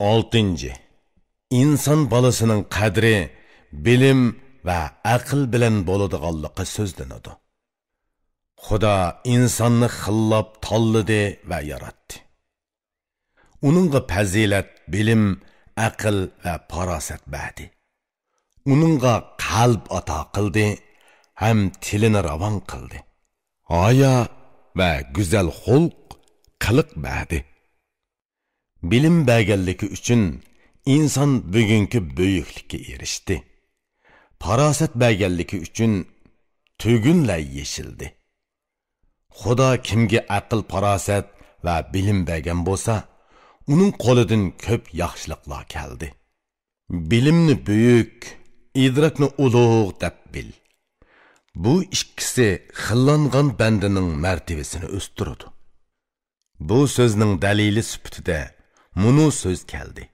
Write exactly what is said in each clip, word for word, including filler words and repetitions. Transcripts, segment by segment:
ئالتىنچى، ئىنسان بالىسىنىڭ قەدرى بىلىم ۋە ئەقىل بىلەن بولىدىغانلىقى سۆزلىنىدۇ. خۇدا ئىنساننى خىللاپ تاللىدى ۋە ياراتتى. ئۇنىڭغا پەزىلەت، بىلىم، ئەقىل ۋە پاراسەت بەردى. ئۇنىڭغا قەلب ئاتا قىلدى ھەم تىلىنى راۋان قىلدى. ھايا ۋە گۈزەل خۇلق، قىلىق بەردى. بىلىم بەرگەنلىكى ئۈچۈن ئىنسان بۈگۈنكى بۈيۈكلۈككە ئېرىشتى. پاراسەت بەرگەنلىكى ئۈچۈن تۈگۈنلەر يېشىلدى. خۇدا كىمگە ئەقىل-پاراسەت ۋە بىلىم بەرگەن بولسا، ئۇنىڭ قولىدىن كۆپ ياخشىلىقلار كەلدى. بىلىمنى بۈيۈك، ئىدراكنى ئۇلۇغ دەپ بىل. بۇ ئىككىسى خىللانغان بەندىنىڭ مەرتىۋىسىنى ئۆستۈرىدۇ. بۇ سۆزنىڭ دەلىلى سۈپىتىدە مۇنۇ سۆز كەلدى.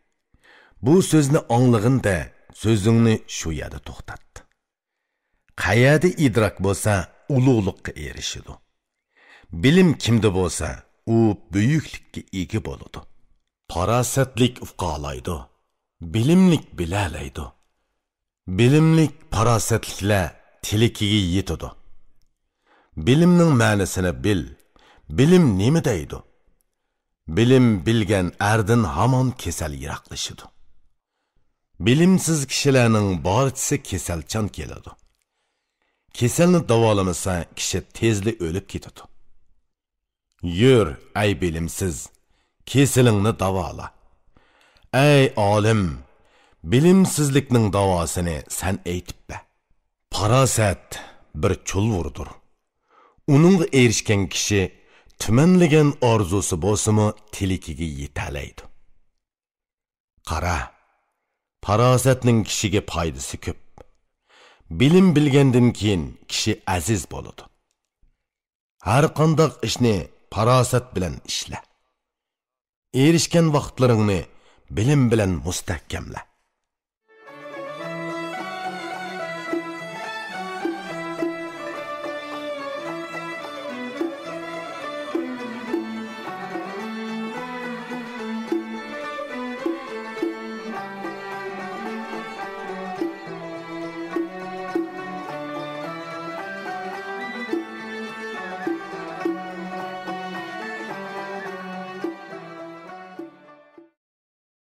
بۇ سۆزنى ئاڭلىغىندا سۆزۈڭنى شۇ يەردە توختات. قەيەردە ئىدراك بولسا، ئۇلۇغلۇققا ئېرىشىدۇ. بىلىم كىمدە بولسا، ئۇ بۈيۈكلۈككە ئىگە بولىدۇ. پاراسەتلىك ئۇقالايدۇ، بىلىملىك بىلەلەيدۇ. بىلىملىك پاراسەتلىكلەر تىلىكىگە يېتىدۇ. بىلىمنىڭ مەنىسىنى بىل. بىلىم نېمە دەيدۇ؟ بىلىم بىلگەن ئەردىن ھامان كېسەل يىراقلىشىدۇ. بىلىمسىز كىشىلەرنىڭ بارچىسى كېسەلچان كېلىدۇ. كېسەلنى داۋالىمىسا، كىشى تېزلا ئۆلۈپ كېتىدۇ. يۈر، ئەي بىلىمسىز، كېسىلىڭنى داۋالا. ئەي ئالىم، بىلىمسىزلىكنىڭ داۋاسىنى سەن ئېيتىپ بەر. پاراسەت بىر چۇلۋۇردۇر. ئۇنىڭغا ئېرىشكەن كىشى تۈمەنلىگەن ئارزۇسى بولسىمۇ تىلىكىگە يېتەلەيدۇ. قارا، پاراسەتنىڭ كىشىگە پايدىسى كۆپ. بىلىم بىلگەندىن كېيىن كىشى ئەزىز بولىدۇ. ھەر قانداق ئىشنى پاراسەت بىلەن ئىشلە. ئېرىشكەن ۋاقىتلىرىڭنى بىلىم بىلەن مۇستەھكەملە.